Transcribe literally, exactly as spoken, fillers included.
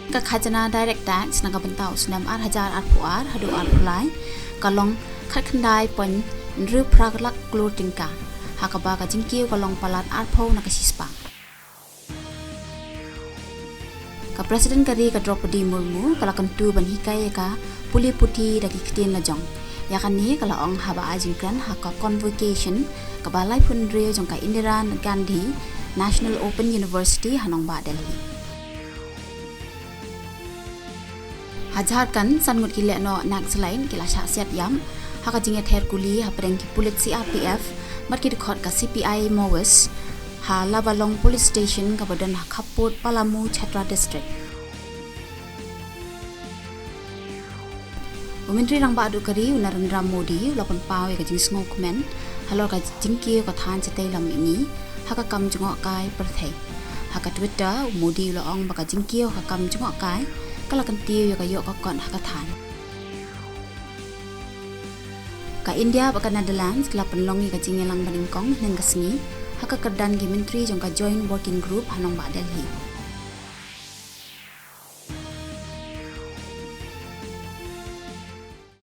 Ka khajna direct tax na ka bynta u snem ar hajar arphew ar haduh arphew lai ka long khatkhyndai point hynriewphra lak klur tyngka, ha kaba ka jingkiew ka long palat arphew na ka shispah. Ka President ka ri ka Droupadi Murmu ka la kyntu ban hikai ïa ka pule puthi da ki ktien la jong. Ïa kane ka la ong haba ai jingkren ha ka convocation kaba laiphew hynriew jong ka Indira Gandhi National Open University ha nongbah Delhi. Ha Jharkhand, san ngut ki lehnoh Naxalite ki la shah siat ïap ha ka jingïather kuli hapdeng ki pulit C R P F bad ki dkhot ka C P I Maoist ha Lavalong Police Station kaba don ha khappud Palamu, Chhatra District. U Myntri Rangbah Duh ka ri u Narendra Modi u la pynpaw ïa ka jingsngewkmen halor ka jingkiew ka thain shatei lam mihngi ha ka kam jngohkai pyrthei. Ha ka Twitter, u Modi u la ong ba ka jingkiew ka kam jngohkai ka la kyntiew ïa ka ïoh ka kot ha ka thain. Ka India bad ka Netherlands ki la pynlong ïa ka jingïalang banyngkong hynne ka sngi ha ka kyrdan ki myntri jong ka Joint Working Group ha nongbah Delhi.